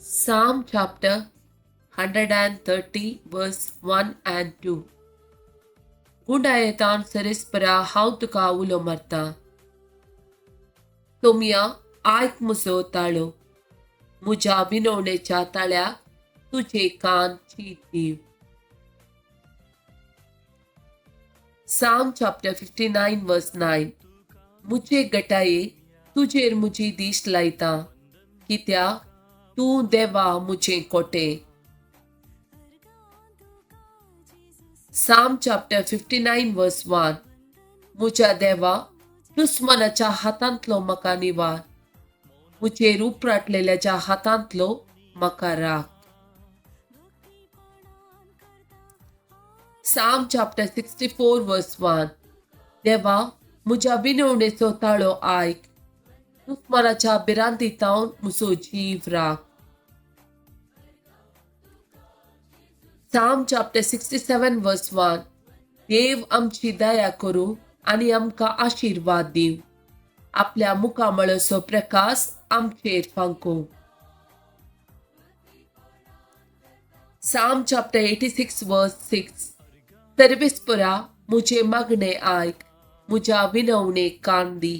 Psalm chapter 130 verse 1 and 2. गुंडायेतान सरेस्परा हांव तुका उलो मारता. सोमया आयक म्हजो ताळो, म्हज्या विनवणेच्या ताळ्याक तुजे कान चीत दी. Psalm chapter 59 verse 9. म्हजे गटाये तुजेर म्हजी दीश लायता, कित्याक तूं देवा म्हजें कोटें. Psalm chapter 59 verse 1. म्हज्या देवा, दुस्मनाच्या हातांतलो म्हाका निवार, म्हजेर उपराटलेल्याच्या हातांतलो म्हाका राख. Psalm chapter 64 verse 1. देवा, म्हज्या विनवणेचो ताळो आयक, दुस्मनाच्या भिरांतींतावन म्हजो जीव राख. Psalm chapter 67 verse 1. देव आमची दया करूं आनी आमकां आशिर्वाद दिवं, आपल्या मुखामळाचो प्रकाश आमचेर फांकूं. Psalm chapter 86 verse 6. सर्वेस्परा म्हजें मागणें आयक, म्हज्या विनवणेक कान दी.